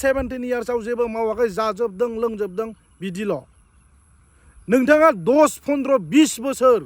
17 इयार्सआव जेबो मावाखै जाजोबदों लोंजोबदों बिदिल' नोंथाङा 10, 15, 20 बोसोर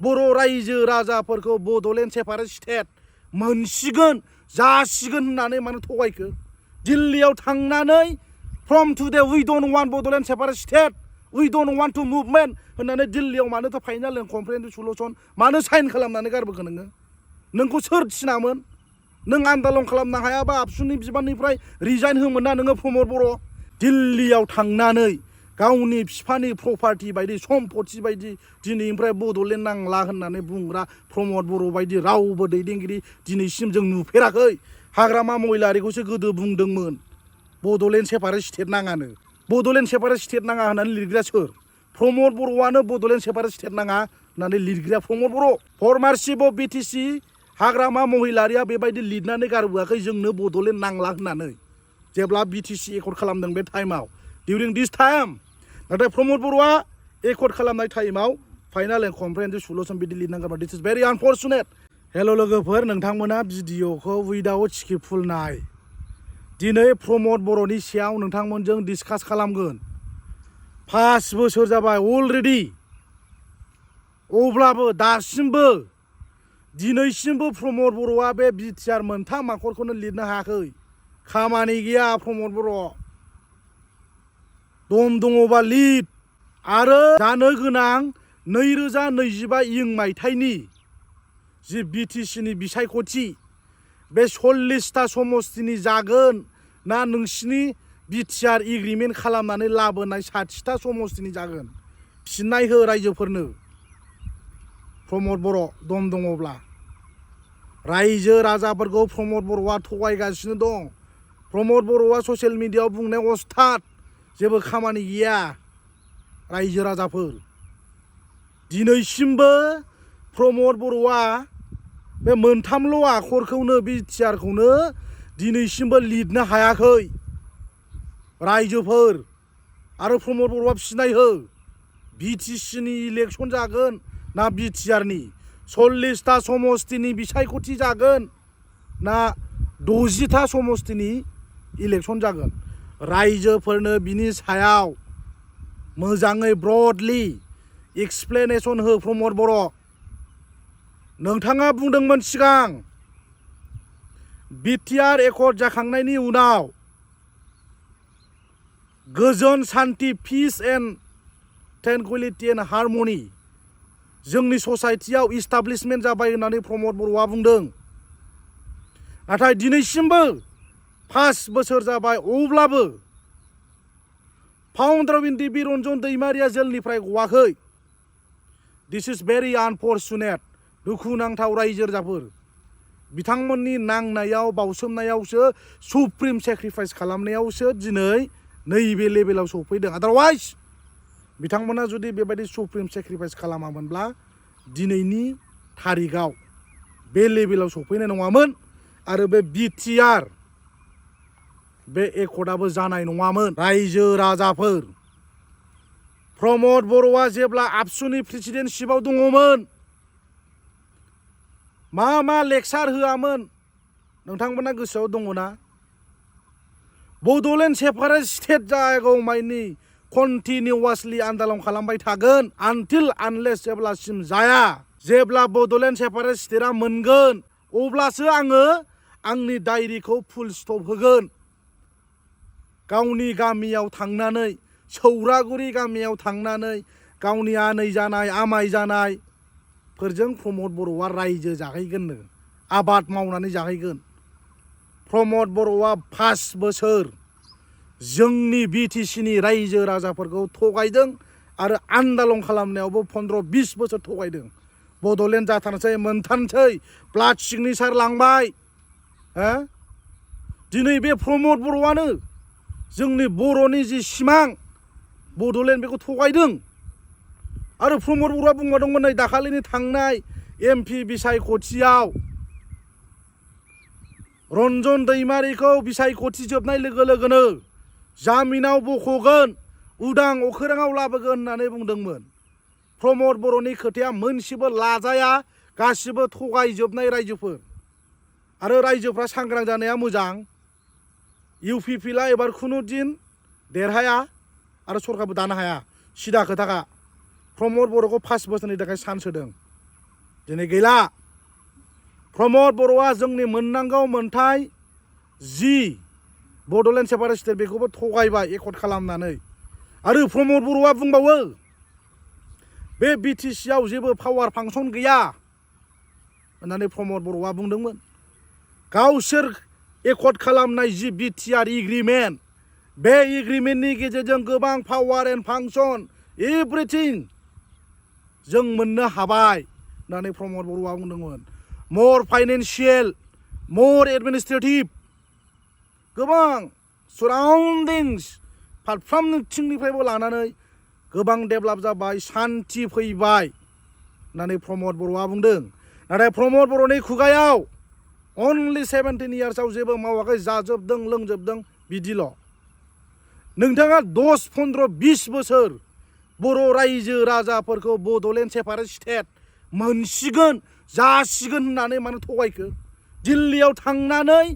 बर' रायजो राजाफोरखौ बड'लेण्ड सेपारेट स्टेट मोनसिगोन जासिगोन होननानै मानो थगायखो दिल्लीयाव थांनानै from today we don't want Bodoland separate state we don't want to movement होननानै दिल्लीयाव मानोथ' फाइनाल एन्ड कम्प्रिहेन्सिभ सल्युसन मानो साइन खालामनानै गारबोखो नोंखौ सोर थिनामोन नों आन्दालन खालामनो हायाबा आबसुनि बिबाननिफ्राय रिजाइन होमोन ना नोङो प्रमद बर' दिल्लीयाव थांनानै गावनि बिफानि प्रपार्टि बायदि सम्पति बायदि दिनैनिफ्राय बड'लेण्ड नांला होननानै बुंग्रा प्रमद बर' बायदि रावबो दैदेनगिरि दिनैसिम जों नुफेराखै हाग्रामा महिलारिखौसो गोदो बुंदोंमोन बड'लेण्ड सेपारेट स्टेट नाङानो बड'लेण्ड सेपारेट स्टेट नाङा होननानै लिरग्राया सोर प्रमद बर'आनो बड'लेण्ड सेपारेट स्टेट नाङा होननानै लिरग्राया प्रमद बर' फर्मार चिफ अफ बिटिसि हाग्रामा महिलारिया बेबायदि लिरनानै गारबोआखै जोंनो बड'लेण्ड नांला होननानै जेब्ला बिटिसि एकर्ड खालामदों बे टाइमाव डिउरिं दिस टाइम नाथाय प्रमद बर'आ एकर्ड खालामनाय टाइमाव फाइनाल एन्ड कम्प्रिहेन्सिभ सल्युसन बिदि लिरनांगौ दिस इज भेरि आनफर्चुनेट हेल' लोगोफोर नोंथांमोना भिडिअखौ उइदाउट स्क्रिप्ट नाय दिनै प्रमद बर'नि सायाव नोंथांमोनजों डिसकास खालामगोन 5 बोसोर जाबाय अलरेडि अब्लाबो दासिमबो दिनैसिमबो प्रमद बर'आ बे बिटिआर मोनथाम आखरखौनो लिरनो हायाखै खामानि गैया प्रमद बर' दम दङबा लिर आरो जानो गोनां 2025 मायथाइनि जि बिटिसिनि बिसायख'थि बे 40टा समस्तिनि जागोन ना नोंसिनि बिटिआर एग्रिमेन्ट खालामनानै लाबोनाय 60टा समस्तिनि जागोन फिननाय हो रायजोफोरनो प्रमद बर' दम दङब्ला रायजो राजाफोरखौ प्रमद बर'आ थगायगासिनो दं प्रमद बर'आ ससियेल मिडियायाव बुंनाय अस्थाद जेबो खामानि गैया रायजो राजाफोर दिनैसिमबो प्रमद बर'आ बे मोनथामल' आखरखौनो बिटिआरखौनो दिनैसिमबो लिरनो हायाखै रायजोफोर आरो प्रमद बर'आ फिनाय हो बिटिसिनि इलेक्सन जागोन ना बिटिआरनि 40टा समस्तिनि बिसायख'थि जागोन ना 60टा समस्तिनि इलेक्सन जागोन रायजोफोरनो बिनि सायाव मोजाङै ब्रडलि एक्सप्लेनेसन हो प्रमद बर' नोंथाङा बुंदोंमोन सिगां बिटिआर एकर्ड जाखांनायनि उनाव गोजोन सान्ति पिस एन्ड ट्रेंक्विलिटि एन्ड हारमनि जोंनि ससाइटियाव इस्टाब्लिशमेन्ट जाबाय होननानै प्रमद बर'आ बुंदों नाथाय दिनैसिमबो 5 बोसोर जाबाय अब्लाबो फाउन्डार अफ एनडिएफबि रन्जन दैमारिया जेलनिफ्राय गवाखै दिस इज भेरि आनफर्चुनेट दुखुनांथाव रायजो राजाफोर बिथांमोननि नांनायाव बावसोमनायावसो सुप्रिम सेक्रिफाइस खालामनायावसो दिनै नैबे लेभेलाव सफैदों आदारवाइज बिथांमोना जुदि बेबायदि सुप्रिम सेक्रिफाइस खालामामोनब्ला दिनैनि थारिखआव बे लेभेलाव सफैनाय नङामोन आरो बे बिटिआर बे एकर्डआबो जानाय नङामोन रायजो राजाफोर प्रमद बर'आ जेब्ला आबसुनि प्रेसिडेन्टशिपआव दङमोन मा लेक्सार होआमोन नोंथांमोना गोसोआव दङना बड'लेण्ड सेपारेट स्टेट जागौमानि कन्टिनिउवासलि आन्दालन खालामबाय थागोन आनटिल आनलेस जेब्लासिम जाया जेब्ला बड'लेण्ड सेपारेट स्टेटआ मोनगोन अब्लासो आङो आंनि डायरिखौ फुल स्टप होगोन गावनि गामियाव थांनानै सौरागुरि गामियाव थांनानै गावनि आनै जानाय आमाय जानायफोरजों प्रमद बर'आ रायजो जाहैगोननो आबाद मावनानै जाहैगोन प्रमद बर'आ 5 बोसोर जोंनि बिटिसिनि रायजो राजाफोरखौ थगायदों आरो आन्दालन खालामनायावबो 15-20 बोसोर थगायदों बड'लेण्ड जाथारनोसै मोनथारनोसै ब्लाड सिगनेचार लांबाय दिनै बे प्रमद बर'आनो जोंनि बर'नि जि सिमां बड'लेण्ड बेखौ थगायदों आरो प्रमद बर'आ बुंबाय दंमोन नै दाखालिनि थांनाय एमपि बिसायख'थियाव रन्जन दैमारिखौ बिसायख'थि जोबनाय लोगो लोगोनो जामिनाव बख'गोन उदां अखोराङाव लाबोगोन होननानै बुंदोंमोन प्रमद बर'नि खोथाया मोनसेबो लाजाया गासिबो थगायजोबनाय रायजोफोर आरो रायजोफ्रा सांग्रां जानाया मोजां इउपिपिला एबार खुनु दिन देरहाया आरो सरकारबो दानो हाया सिदा खोथाखा प्रमद बर'खौ 5 बोसोरनि थाखाय चान्स होदों दिनै गैला प्रमद बर'आ जोंनि मोननांगौ मोनथाय जि बड'लेण्ड सेपारेट स्टेट बेखौबो थगायबाय एकर्ड खालामनानै आरो प्रमद बर'आ बुंबावो बे बिटिसिआव जेबो पावार फांसन गैया होननानै प्रमद बर'आ बुंदोंमोन गावसोर एकर्ड खालामनाय जि बिटिआर एग्रिमेन्ट बे एग्रिमेन्टनि गेजेरजों गोबां पावार एन्ड फांसन एभ्रिथिं जों मोननो हाबाय होननानै प्रमद बर'आ बुंदोंमोन मर फाइनेन्सियेल मर एडमिनिस्ट्रेटिभ गोबां साराउन्डिंस फारफ्रोमथिंनिफ्रायबो लानानै गोबां डेभेलप जाबाय सान्थि फैबाय होननानै प्रमद बर'आ बुंदों नाथाय प्रमद बर'नि खुगायाव अनलि 17 इयार्सआव जेबो मावाखै जाजोबदों लोंजोबदों बिदिल' नोंथाङा 10, 15, 20 बोसोर बर' रायजो राजाफोरखौ बड'लेण्ड सेपारेट स्टेट मोनसिगोन जासिगोन होननानै मानो थगायखो दिल्लीयाव थांनानै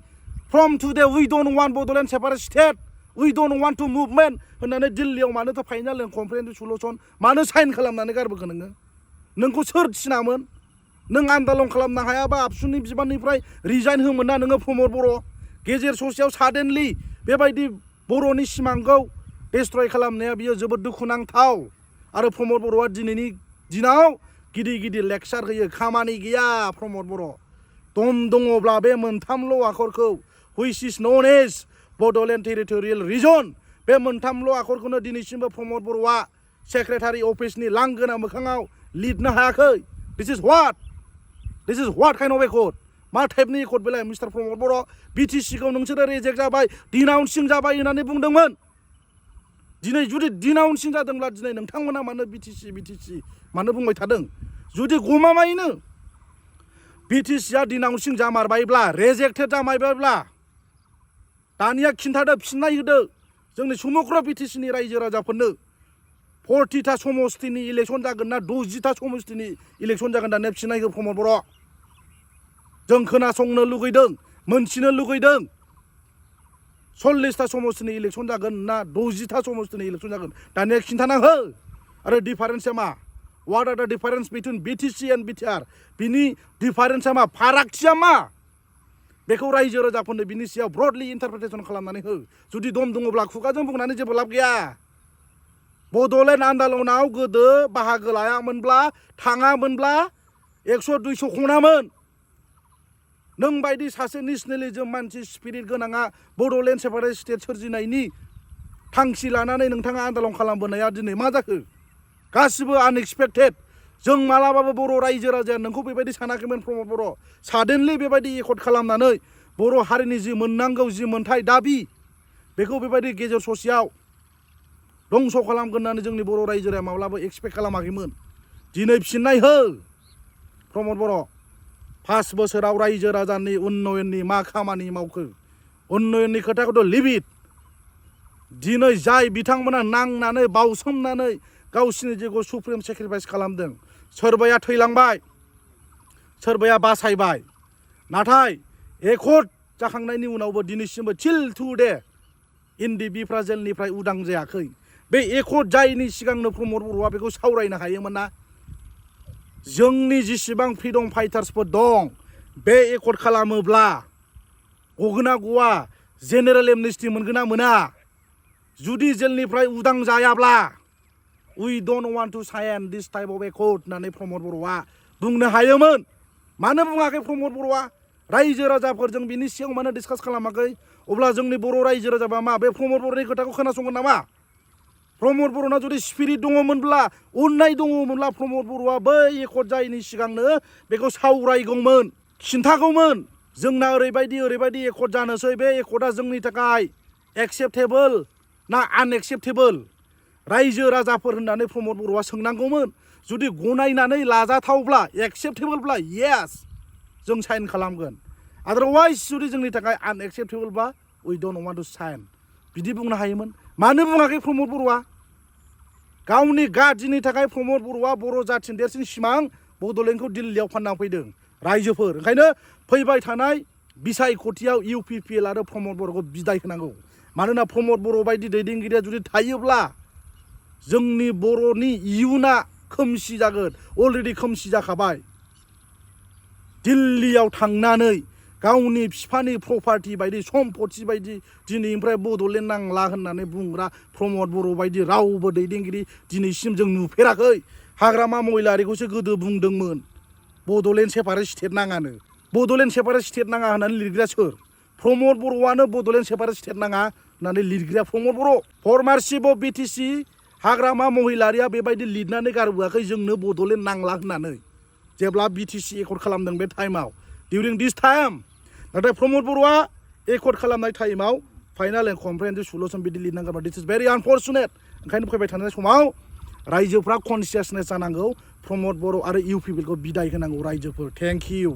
from today we don't want Bodoland separate state we don't want to movement होननानै दिल्लीयाव मानोथो फाइनाल एन्ड कमप्रिहेन्सिभ सल्युसन मानो साइन खालामनानै गारबोखो नोंखौ सोर थिनामोन नों आन्दालन खालामनो हायाबा आबसुनि बिबाननिफ्राय रिजाइन होमोन ना नोङो प्रमद बर' गेजेर ससेयाव साडेनलि बेबायदि बर'नि सिमांखौ डिस्ट्रय खालामनाया बियो जोबोद दुखुनांथाव आरो प्रमद बर'आ दिनैनि दिनाव गिदिर गिदिर लेक्सार होयो खामानि गैया प्रमद बर' दम दङब्ला बे मोनथामल' आखरखौ which is known as Bodoland territorial region बे मोनथामल' आखरखौनो दिनैसिमबो प्रमद बर'आ सेक्रेटारि अफिसनि लांगोना मोखाङाव लिरनो हायाखै दिस इज व्हाट काइन्ड अफ एकर्ड मा टाइपनि एकर्ड बेलाय मिस्टार प्रमद बर' बिटिसिखौ नोंसोरो रिजेक्ट जाबाय डिनाउन्सिं जाबाय होननानै बुंदोंमोन दिनै जुदि डिनाउन्सिं जादोंब्ला दिनै नोंथांमोना मानो बिटिसि मानो बुंबाय थादों जुदि गमामायैनो बिटिसिआ डिनाउन्सिं जामारबायब्ला रेजेक्टेड जामारबायब्ला दानिया खिन्थादो फिननाय होदो जोंनि समग्र बिटिसिनि रायजो राजाफोरनो 40टा समस्तिनि इलेक्सन जागोन ना 60टा समस्तिनि इलेक्सन जागोन दानिया फिननाय हो प्रमद बर' जों खोनासंनो लुगैदों मोनथिनो लुगैदों 40टा समस्तिनि इलेक्सन जागोन ना 60टा समस्तिनि इलेक्सन जागोन दानिया खिन्थाना हो आरो डिफारेन्सआ मा व्हाट आर द difference between BTC and BTR बिनि डिफारेन्सआ मा फारागथिया मा बेखौ रायजो राजाफोरनो बिनि सायाव ब्रडलि इन्टारप्रिटेसन खालामनानै हो जुदि दम दङब्ला खुगाजों बुंनानै जेबो लाब गैया बड'लेण्ड आन्दलनाव गोदो बाहागो लायामोनब्ला थाङामोनब्ला 100-200 खनामोन नों बायदि सासे नेसनेलिजम मानसि स्पिरिट गोनाङा बड'लेण्ड सेपारेट स्टेट सोरजिनायनि थांखि लानानै नोंथाङा आन्दलन खालामबोनाया दिनै मा जाखो गासिबो आनएक्सपेक्टेड जों मालाबाबो बर' रायजो राजाया नोंखौ बेबायदि सानाखैमोन प्रमद बर' साडेनलि बेबायदि एकर्ड खालामनानै बर' हारिनि जि मोननांगौ जि मोनथाय दाबि बेखौ बेबायदि गेजेर ससेयाव दंस' खालामगोन होननानै जोंनि बर' रायजोआ माब्लाबा एक्सपेक्ट खालामाखैमोन दिनै फिननाय हो प्रमद बर' 5 बोसोराव रायजो राजानि उन्नयननि मा खामानि मावखो उन्नयननि खोथाखौथ' लिभ इट दिनै जाय बिथांमोना नांनानै बावसोमनानै गावसिनि जिउखौ सुप्रिम सेक्रिफाइस खालामदों सोरबाया थैलांबाय सोरबाया बासायबाय नाथाय एकर्ड जाखांनायनि उनावबो दिनैसिमबो टिल टुडे इन्डिबिफ्रा जेलनिफ्राय उदां जायाखै बे एकर्ड जायनि सिगांनो प्रमद बर'आ बेखौ सावरायनो हायोमोन ना जोंनि जेसेबां फ्रिडम फाइटार्सफोर दं बे एकर्ड खालामोब्ला गगोना गवा जेनेरेल एमनेस्टि मोनगोन ना मोना जुदि जेलनिफ्राय उदां जायाब्ला we don't want to sign this type of accord होननानै प्रमद बर'आ बुंनो हायोमोन मानो बुङाखै प्रमद बर'आ रायजो राजाफोरजों बिनि सिगां मानो डिसकास खालामाखै अब्ला जोंनि बर' रायजो राजाबा मा बे प्रमद बर'नि खोथाखौ खोनासंगोन नामा प्रमद बर'ना जुदि स्पिरिट दङमोनब्ला अननाय दङमोनब्ला प्रमद बर'आ बै एकर्ड जायैनि सिगांनो बेखौ सावरायगौमोन खिन्थागौमोन जोंना ओरैबायदि एकर्ड जानोसै बे एकर्डआ जोंनि थाखाय एक्सेप्टेबोल ना आनएक्सेप्टेबोल रायजो राजाफोर होननानै प्रमद बर'आ सोंनांगौमोन जुदि गनायनानै लाजाथावब्ला एक्सेप्टेबोलब्ला येस जों साइन खालामगोन आदारवाइज जुदि जोंनि थाखाय आनएक्सेप्टेबोलबा we don't want to sign बिदि बुंनो हायोमोन मानो बुङाखै प्रमद बर'आ गावनि गाज्रिनि थाखाय प्रमद बर'आ बर' जाथिनि देरसिन सिमां बड'लेण्डखौ दिल्लीयाव फानना फैदों रायजोफोर ओंखायनो फैबाय थानाय बिसायख'थियाव UPPL आरो प्रमद बर'खौ बिदाय होनांगौ मानोना प्रमद बर' बायदि दैदेनगिरिया जुदि थायोब्ला जोंनि बर'नि इयुना खोमसि जागोन अलरेडि खोमसि जाखाबाय दिल्लीयाव थांनानै गावनि बिफानि प्रपार्टि बायदि सम्पति बायदि दिनैनिफ्राय बड'लेण्ड नांला होननानै बुंग्रा प्रमद बर' बायदि रावबो दैदेनगिरि दिनैसिम जों नुफेराखै हाग्रामा महिलारिखौसो गोदो बुंदोंमोन बड'लेण्ड सेपारेट स्टेट नाङानो बड'लेण्ड सेपारेट स्टेट नाङा होननानै लिरग्राया सोर प्रमद बर'आनो बड'लेण्ड सेपारेट स्टेट नाङा होननानै लिरग्राया प्रमद बर' फर्मार चिफ अफ BTC हाग्रामा महिलारिया बेबायदि लिरनानै गारबोआखै जोंनो बड'लेण्ड नांला होननानै जेब्ला BTC एकर्ड खालामदों बे टाइमाव डिउरिं दिस टाइम नाथाय प्रमद बर'आ एकर्ड खालामनाय टाइमाव फाइनाल एन्ड कमप्रेहेनसिभ सलुसन बिदि लिरनांगौ दिस इज भेरि आनफर्चुनेट ओंखायनो फैबाय थानाय समाव रायजोफ्रा कनसियासनेस जानांगौ प्रमद बर' आरो UPPL खौ बिदाय होनांगौ रायजोफोर थेंक इउ